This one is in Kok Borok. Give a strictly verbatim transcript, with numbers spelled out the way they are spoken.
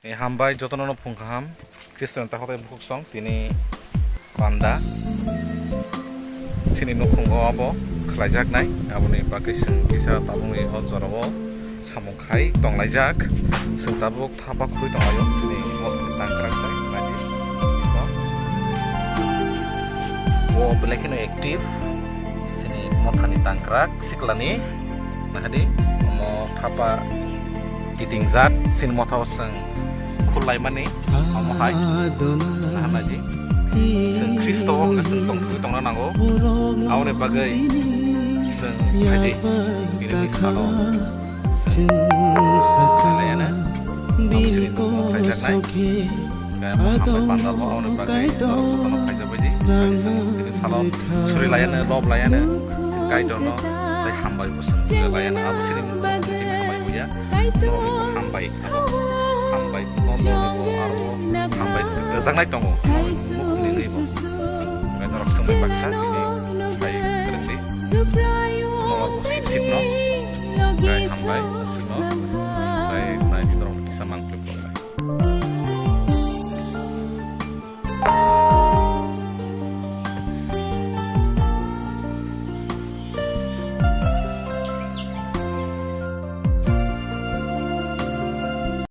Eh, hambai jotono no phung kaham. Khristo ni takhuk tei bukhuk song tini panda. Chini nukhungo abo khlaijaknai. Aboni bagwi chwng kisa tabukni o jorao samung khai tonglaijak. Chwng tabuk thapa khurui tonglaio. Chini mothani tangkrak bai naidi. O belai kheno active. Chini mothani tangkrak siklani. Nahadi, omo thapa kitingjak, chini motha o chwng khullaimani, omo hai, nahanaji. Chwng Khristo o hwnkhe chwng tongthogwi tongna nango. Aboni bagwi chwng haidi, bini salo chwng khullaiano. Abo chini bukhuk khlaijaknai. Khe hambai panda bo aboni bagwi norok jotono phaijakbai di. Salo suri laiano, lob laiano, Kaitorno tei hambai bo chwng laiano. Abo chini mung chini hambai buya. Norok hambai, abo hambai, norok bo aro hambai rwjaknai tongo. Norok mukhungni nwi bo. Hwnkhe norok swngbai baksa tini bai kwrwngdi. Norok bo sip sipno. Hwnkhe hambai, sipno. Hwnkhe nai di norok kisa mangpili.